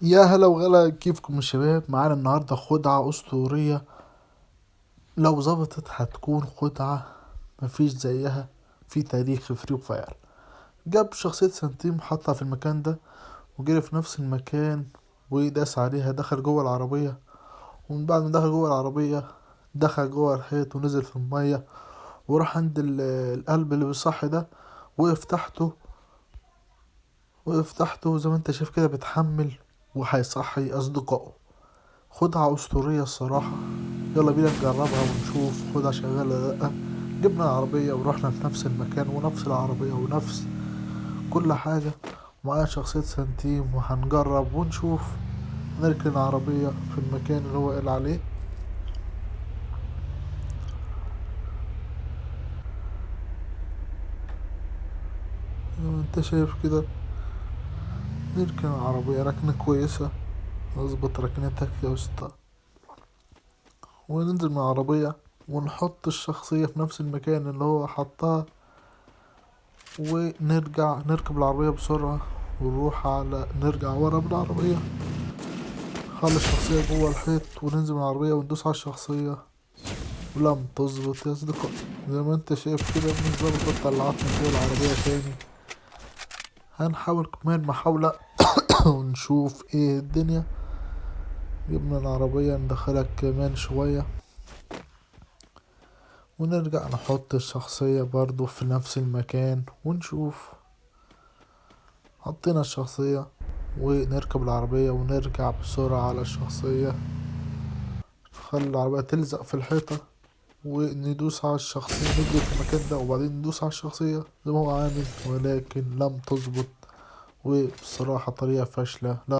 يا هلا وغلا، كيفكم يا شباب؟ معانا النهارده خدعة أسطورية، لو ظبطت هتكون خدعة مفيش زيها في تاريخ فري فاير. جاب شخصية سنتيم حطها في المكان ده وجري في نفس المكان وداس عليها، دخل جوه العربية، ومن بعد ما دخل جوه العربية دخل جوه الحيط ونزل في المية وراح عند القلب اللي بالصح ده، وقف تحته، وقف تحته زي ما انت شايف كده بيتحمل وهيصحي اصدقائه. خدعة اسطورية الصراحة، يلا بينا نجربها ونشوف خدعة شغالة ولا لأ. جبنا العربية ورحنا في نفس المكان ونفس العربية ونفس كل حاجة، ومعانا شخصية سنتيم وهنجرب ونشوف. نركن العربية في المكان اللي هو قال عليه. زي ما انت شايف كده نركن العربية ركنة كويسة، نظبط ركنتك يا اسطى، وننزل من العربية ونحط الشخصية في نفس المكان اللي هو حطها، ونرجع نركب العربية بسرعة ونروح على نرجع ورا بالعربية، خلي الشخصية جوه الحيط وننزل من العربية وندوس على الشخصية، ولم تظبط يا أصدقائي. زي ما انت شايف كده مش ظابطة، طلعتنا فوق العربية تاني. هنحاول كمان محاولة ونشوف ايه الدنيا. جبنا العربية ندخلها كمان شوية ونرجع نحط الشخصية برضو في نفس المكان ونشوف. حطينا الشخصية ونركب العربية ونرجع بسرعة على الشخصية، نخلي العربية تلزق في الحيطة وندوس على الشخصية، نجري في المكان ده وبعدين ندوس على الشخصية زي ما هو عامل، ولكن لم تظبط، وبصراحة طريقة فاشلة. لا.